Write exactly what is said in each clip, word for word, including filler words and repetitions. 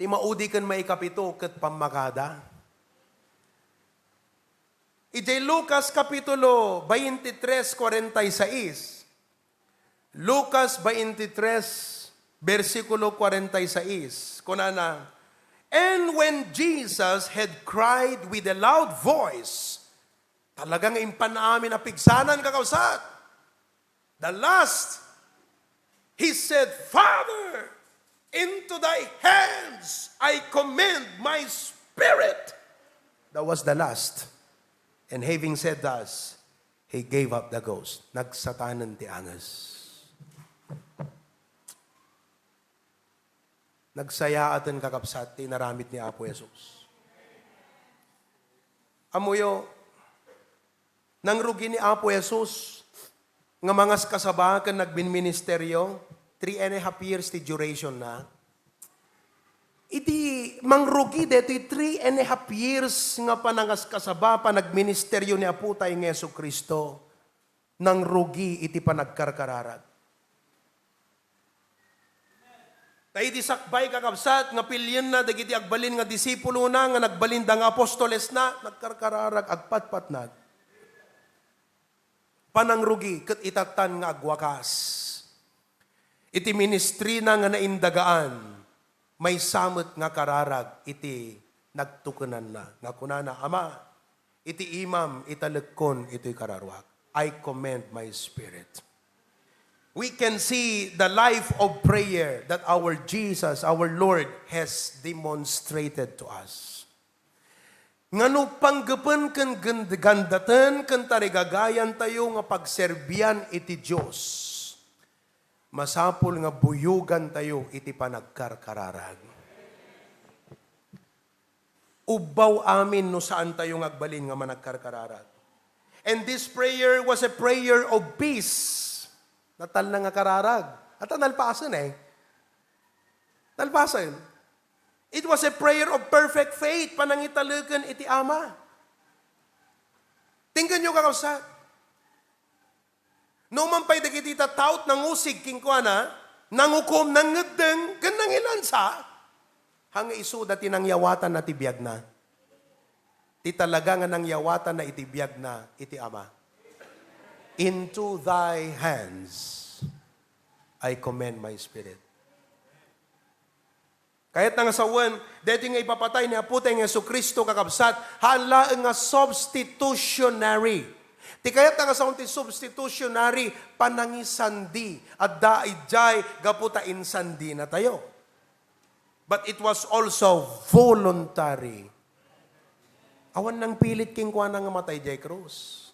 Ti maudi ken maikapito ket pammakada. Idiay Lucas Kapitulo twenty-three, forty-six, Lucas twenty-three, bersikulo forty-six, kunana, "And when Jesus had cried with a loud voice," talaga nga impan amin a pigsanan, kakabsat. The last, he said, "Father, into thy hands I commend my spirit." That was the last. And having said thus, he gave up the ghost. Nagsatanen ti anges. Nagsayaaten, kakabsat, ti inaramid ni Apo Jesus. Ammoyo, nangrugi ni Apo Jesus nga mangaskasaba ken nagminministeryo, three and a half years ti duration na. Iti mangrugi detoy three and a half years nga panangaskasaba, panagministeryo ni Apo tayo nga Jesu-Cristo, nangrugi iti panagkarkararag. Ta idi sakbay, kakabsat, nga pilienna dagiti agbalin nga disipulona nga nagbalinda nga apostolesna, nagkarkararag, agpatpatnag. Panangrugi ket itattan nga agwakas. Iti ministrina nga naindagaan, maysa met nga kararag iti nagtukenanna nga kunana, "Ama, iti imam, italekkon itoy kararuak. I commend my spirit." We can see the life of prayer that our Jesus, our Lord, has demonstrated to us. Nga no panggepen ken gen-, gandaten ken tarigagayantayo nga pagserbian iti Dios, masapul nga buyogantayo iti panagkarkararag. Ubbaw amin no saantayo nga agbalin nga managkarkararag. And this prayer was a prayer of peace. Natalna nga kararag. At nalpasen eh. Nalpasen. It was a prayer of perfect faith, panangitaleken iti Ama. Tingganyo, kakabsat. No man pay dagiti tattao ti nangusig kenkuana, nangukom, nangeddeng, ken nangilansa, haan nga isuda ti nangyawatanna ti biagna. Ti talaga nga nangyawatanna iti biagna iti Ama. "Into thy hands I commend my spirit." Kayatna nga sawen, daytoy nga ipapatay ni Apo tayo nga Jesu-Cristo, kakabsat, haan laeng nga substitutionary. Ti kayatna nga sawen ti substitutionary, panangisandi. Adda idiay gapu ta insandinatayo. But it was also voluntary. Awan nangpilit kenkuana nga matay idiay krus.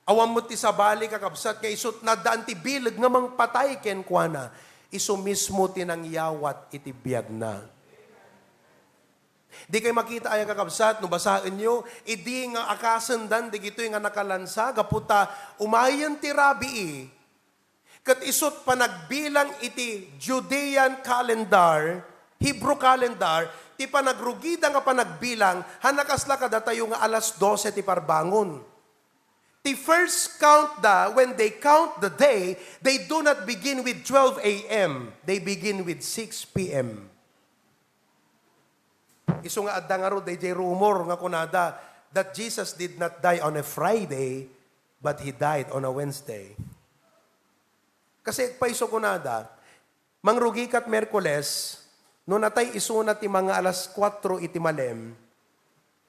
Awan met ti sabali, kakabsat, nga isut' addaan ti bileg nga mangpatay kenkuana. Isu mismo ti nangyawat iti biagna. Dikay makita aya, kakabsat, no basaenyo, idi nga akasendan dagitoy nga nakalansa, gapu ta umayen ti rabii, ket isut' panagbilang iti Judean calendar, Hebrew calendar, ti panagrugida nga panagbilang, haan a kasla kadatayo nga alas dose ti parbangon. Ti first count da, when they count the day, they do not begin with twelve a m. They begin with six p m. Isu nga adda ngarud dayjay rumor nga kunada that Jesus did not die on a Friday, but he died on a Wednesday. Kasi agpayso kunada, mangrugi kat Miyerkules, no natay isuna ti mga alas kuatro iti malem,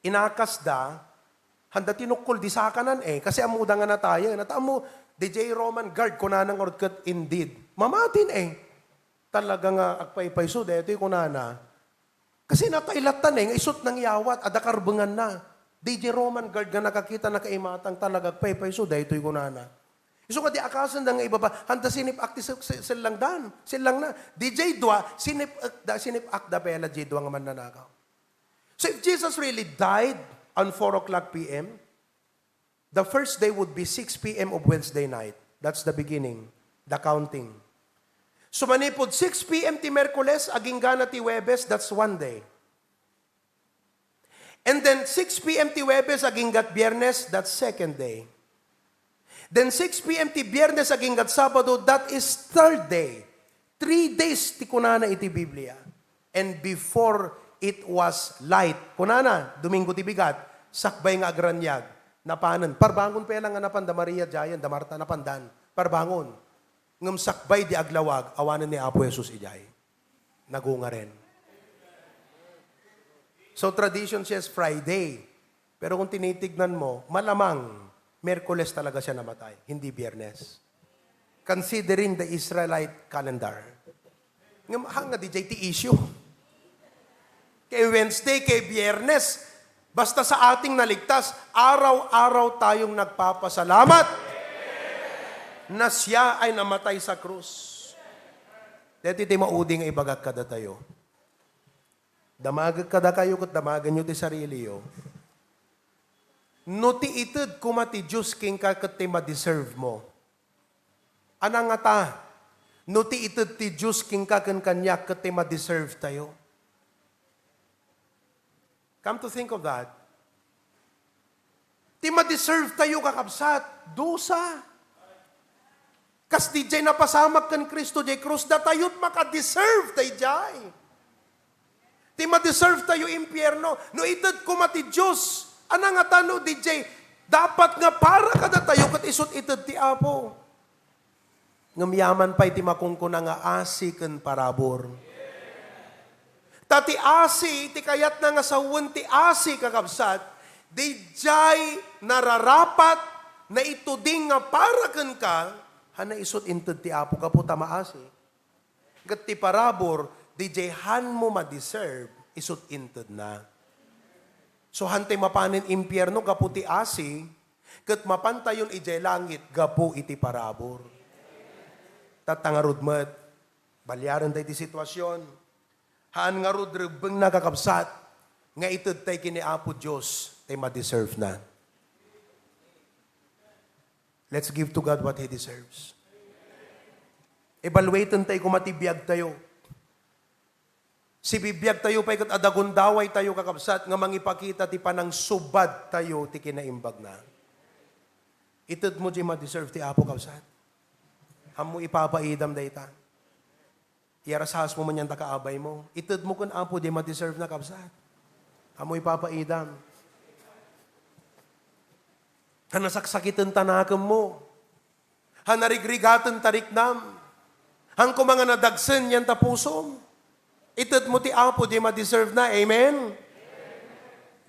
inakasda, haan da tinukkol di sakanan eh, kasi ammoda nga natayen. At ammo, dayjay Roman guard, kunana ngarud ket, "Indeed, mamatin eh." Talaga nga agpaypayso, daytoy kunana. Kasi natay lattan eh, nga isut' nangyawat, adda karbenganna. Dayjay Roman guard nga nakakita, nakaimatang, talaga agpaypayso, daytoy kunana. Isu nga di akasenda nga ibaba, haan da sinip-ak ti se-, se-, sellangdan, sellangna. Dayjay dua, sinip-ak da, sinip-ak da pay la dayjay dua nga mannanakaw. So if Jesus really died on four o'clock p m, the first day would be six p m of Wednesday night. That's the beginning, the counting. So manipud six p m ti Miyerkules, aginggana ti Huwebes, that's one day. And then six p m ti Huwebes, aginggat Biyernes, that's second day. Then six p m ti Biyernes, aginggat Sabado, that is third day. Three days ti kunana iti Biblia. And before it was light, kunana, Domingo ti bigat, sakbay nga agraniag, napanen. Parbangon pay lang nga napan da Maria diayen, da Marta, napandan. Parbangon. Ngem sakbay di aglawag, awanen ni Apo Jesus idiay. Nagungaren. So, tradition says Friday. Pero kung tinitignan mo, malamang Miyerkules talaga siya namatay, hindi Biyernes. Considering the Israelite calendar. Ngem, ha nga diay ti issue. Kay Wednesday, kay Biyernes, basta sa ating naligtas, araw-araw tayong nagpapasalamat na siya ay namatay sa krus. Deti ti maudi nga ibagak kadatayo. Damagek kadakayo ket damagenyo ti sariliyo. No ti ited koma ti Dios kenka ket ti ma-deserve mo, ana ngata? No ti ited ti Dios kenka ken kaniak ket ti ma-deserve tayo. Come to think of that, ti ma-deserve tayo, kakabsat, dusa. Kas diay napasamak ken Cristo diay krus, datayot maka-deserve daydiay. Ti ma-deserve tayo, impierno. No ited koma ti Dios, ana ngata no diay dapat nga para kadatayo ket isut ited ti Apo? Ngem yaman pay ti makunkuna nga asi ken parabur. Ta ti asi, ti kayatna nga sawen ti asi, kakabsat, diay nararapat, naituding nga para kenka, hana isut inted ti Apo gapu ta maasi. Ket ti parabur, diay hanmo ma-deserve, isut intedna. So, hantay mapanen impierno gapu ti asi, ket mapantayon idiay langit gapu iti parabur. Tatta ngarud met, baliaren daydi sitwasyon. Haan ngarud rebbengna, kakabsat, nga itedtay ken ni Apo Dios tay ma-deserve na. Let's give to God what He deserves. Evaluaten tayo koma ti biag tayo. Sibibiag tayo pay ket adda gundaway tayo, kakabsat, nga mangipakita ti panangsubad tayo ti kinaimbagna. Ited mo diay ma-deserve ti Apo, kabsat. Ammo ipapaidam dayta. Iyarasas mo man yan ta kaabay mo. Ited mo ken Apo diay ma-deserve na, kabsat. Ammo ipapaidam. Ha nasaksakiten ta nakem mo. Ha narigrigaten ta riknam. Han koma nga nadagsen yan ta pusom. Ited mo ti Apo, diay ma-deserve na. Amen?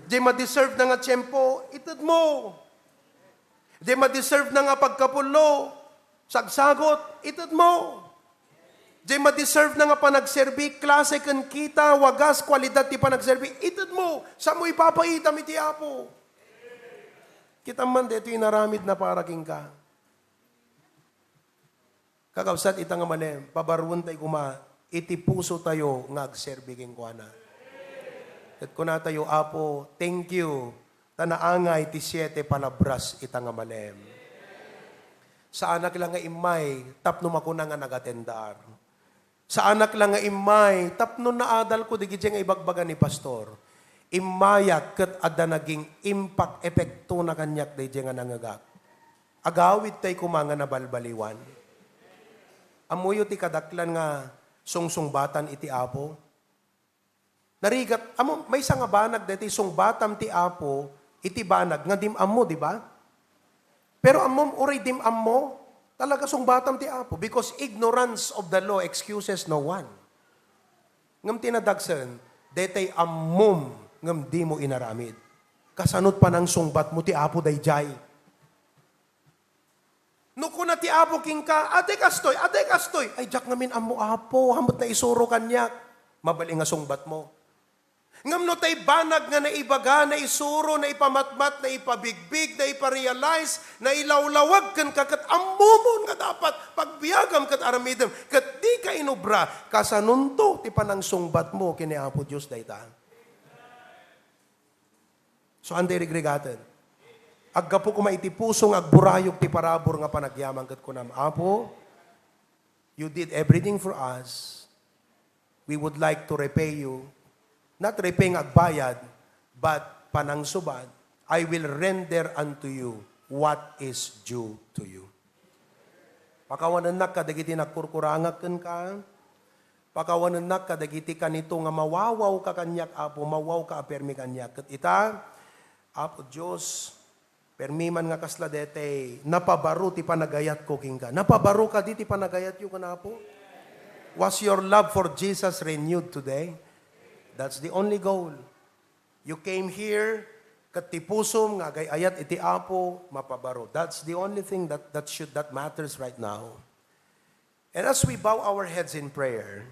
Diay ma-deserve na nga tiempo, ited mo. Diay ma-deserve na nga pagkapullo, sagsagot, ited mo. Diay ma-deserve na nga panagserbi, klase ken kita, wagas, kualidad ti panagserbi, ited mo. Sa mo ipapaidam iti Apo. Kita man, daytoy inaramid na para kenka. Kakabsat, ita nga malem, pabaruen tayo koma iti puso tayo nga agserbi kenkuana. Ket kuna tayo, "Apo, thank you, ta naangay ti siete palabras ita nga malem." Saanak la nga immay tapno makuna nga nagatendar. Saanak la nga immay tapno naadalko dagiti nga ibagbaga ni pastor. Immayak ket adda naging impact, epektona kaniak daydiay nga nangngegak. Agawid tay koma nga nabalbaliwan. Ammoyo ti kadaklan nga sungsungbatan iti Apo? Narigat, ammo, maysa nga banag daytoy, sungbatam ti Apo iti banag nga dim ammo, di ba? Pero ammom, uray dim ammo, talaga sungbatam ti Apo, because ignorance of the law excuses no one. Ngem ti nadagsen, daytoy ammom ngem dimo inaramid. Kasanot panangsungbatmo ti Apo daydiay? No kuna ti Apo kenka, "Adi kastoy, adi kastoy." "Ay, diak ngamin ammo, Apo. Haanmo naisuro kaniak." Mabalin nga sungbatmo. Ngem no tay banag nga naibaga, naisuro, naipamatmat, naipabigbig, naiparealize, nailawlawag kenka ket ammomon nga dapat pagbiagam ket aramidem, ket dika inubra, kasanonto ti panangsungbatmo ken ni Apo Dios dayta. So, andi rigrigaten. Aggapu koma iti puso nga agburayog ti parabur nga panagyaman ket kunam, "Apo, you did everything for us. We would like to repay you." Not repay nga agbayad, but panangsubad, "I will render unto you what is due to you." Pakawanennak kadagiti nagkurkurangak kenka. Pakawanennak kadagiti kanito nga mawawawka kaniak, Apo, mawawka a permi kaniak. Ket ita, Apo Dios, permi man nga kasla daytay, napabaro ti panagayatko kenka. Napabaro kadi ti panagayatyo ken Apo? Was your love for Jesus renewed today? That's the only goal. You came here, ket ti pusom nga agay-ayat iti Apo, mapabaro. That's the only thing that, that should, that matters right now. And as we bow our heads in prayer,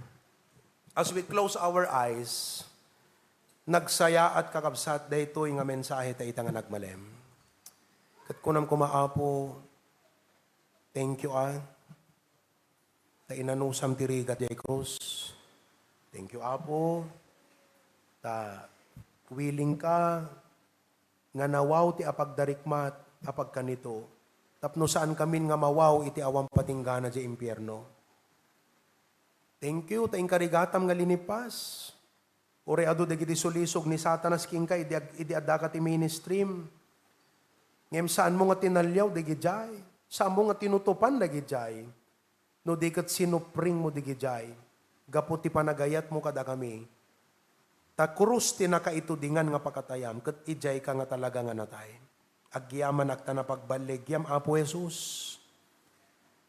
as we close our eyes, nagsayaat, kakabsat, daytoy nga mensahe ta ita nga nagmalem. Ket kunam koma, Apo, thank you, ah, ta inanusam ti rigat jay krus. Thank you, Apo, ta willing ka nga nawaw ti apagdarikmat a pagkanito, tapno saankamin nga mawaw iti awan patinggana jay impierno. Thank you ta inkarigatam nga linipas. Uray adu dagiti sulisog ni Satanas kenka idi ag-, idi addaka ti ministrim. Ngem saanmo nga tinaliaw dagidiay. Saanmo nga tinutopan dagidiay. No di ket sinupringmo dagidiay gapu ti panagayatmo kadakami. Ta krus ti nakaitudingan nga pakatayam, ket idiayka nga talaga nga natay. Agyamanak ta napagballigiam, Apo Jesus.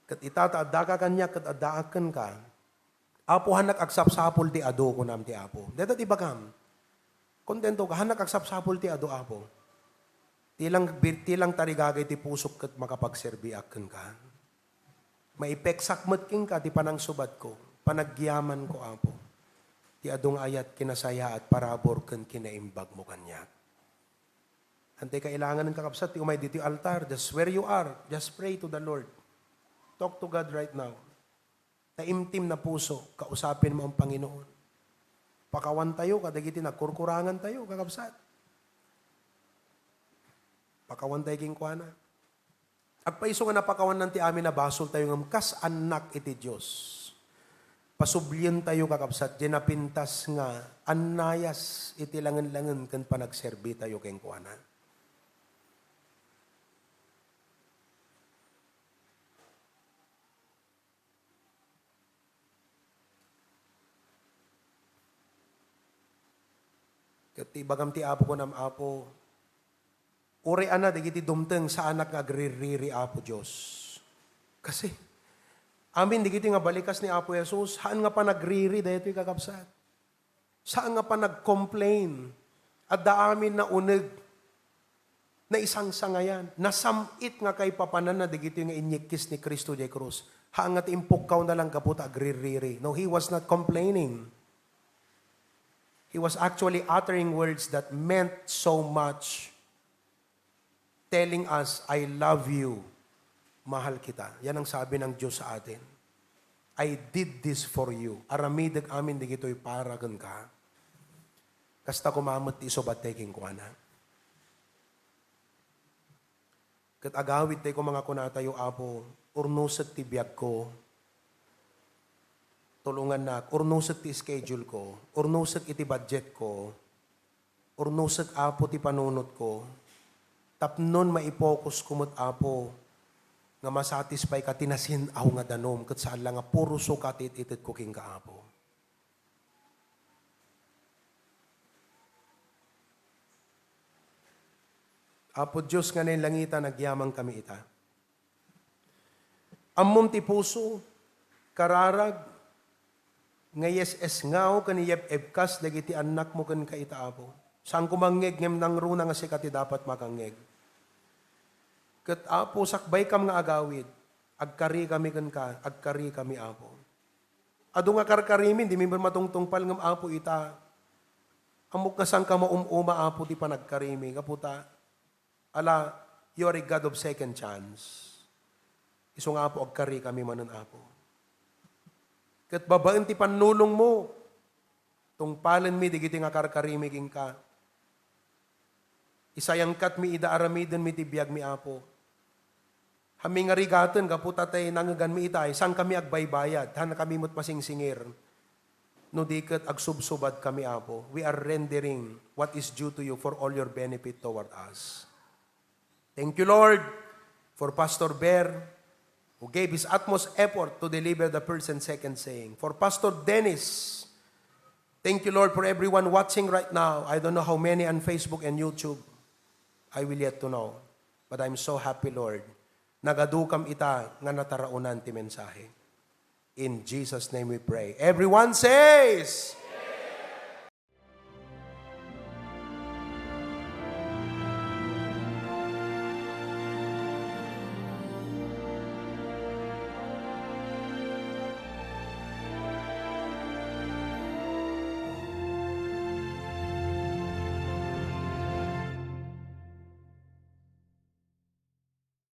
Ket ita ta addaka kaniak ket addaak kenka. Apo, haannak agsapsapul ti adu, kunam ti Apo. Dayta ti ibagam. Kontento ka, haannak agsapsapul ti adu, Apo. Ti lang, ti lang tarigagay ti pusok ket makapagserbiak kenka. Maipeksak met kenka ti panangsubatko, panagyamanko, Apo. Ti adu nga ayat, kinasayaat, parabur ken kinaimbagmo kaniak. Anti kailangan, kakabsat, ti umay ditoy altar, just where you are, just pray to the Lord. Talk to God right now. Naimtim na puso, kausapin mo ang Panginoon. Pakawan tayo kadagiti nagkurkurangan tayo, kakabsat. Pakawan tayo kenkuana. Agpayso nga napakawannan ti amin a basol tayo ngem kas annak iti Dios. Pasublien tayo, kakabsat, diay napintas nga annayas iti langen-langen ken panagserbi tayo kenkuana. Ket ti ibagam ti Apo, kunam, Apo, uray a na dagiti dumteng, saanak nga agririri, Apo Dios. Kasi, amin dagiti nga balikas ni Apo Jesus, haan nga panagriri daytoy, kakabsat. Saan nga panag-complain. Adda amin nauneg, naisangsangayan, nasam-it nga kaipapananna dagitoy nga inyikkis ni Cristo diay krus. Haan nga ti impukkawna lang gapu ta agririri. No, he was not complaining. He was actually uttering words that meant so much. Telling us, "I love you. Mahal kita." Yan ang sabi ng Diyos sa atin. "I did this for you." Aramidek amin dagitoy para kenka. Kasta koma met ti isubattayo kenkuana. Ket agawid tayo koma nga kunatayo, "Apo, urnosek ti biagko. Tulongannak, urnosek ti schedule ko, urnosek iti budget ko." Urnosek, Apo, ti panunotko, tapnon maipokusko met, Apo, nga masatisfy ka ti nasin-aw nga danum, ket saan la nga puro suka ti it-itedko kenka, Apo. Apo Dios nga nailangitan, agyamankami ita. Ammom ti puso, kararag, nga yes-esngaw ken iyeb-ebkas dagiti annakmo kenka ita, Apo. Saanko mangngeg ngem nangruna nga sika ti dapat makangngeg. Ket, Apo, sakbaykam nga agawid, agkarikami kenka, agkarikami, Apo. Adu nga karkarimi, dimi met matungtungpal ngem, Apo, ita, ammok nga saanka maum-uma, Apo, ti panagkarimi, gapu ta, Ala, you are a God of second chance. Isu nga, Apo, agkarikami manen, Apo. Ket babaen ti pannulongmo, tungpalenmi dagiti nga karkarimi kenka. Isayangkatmi ida aramidenmi ti biagmi, Apo. Haanmi nga rigaten gapu ta tay nangngeganmi ita, saankami agbaybayad, haankami met masingsingir. No di ket agsubsubadkami, Apo. We are rendering what is due to you for all your benefit toward us. Thank you, Lord, for Pastor Ber, who gave his utmost effort to deliver the first and second saying. For Pastor Dennis, thank you, Lord, for everyone watching right now. I don't know how many on Facebook and YouTube. I will yet to know. But I'm so happy, Lord. Nagadukam ita nga nataraonan ti mensahe. In Jesus' name we pray. Everyone says,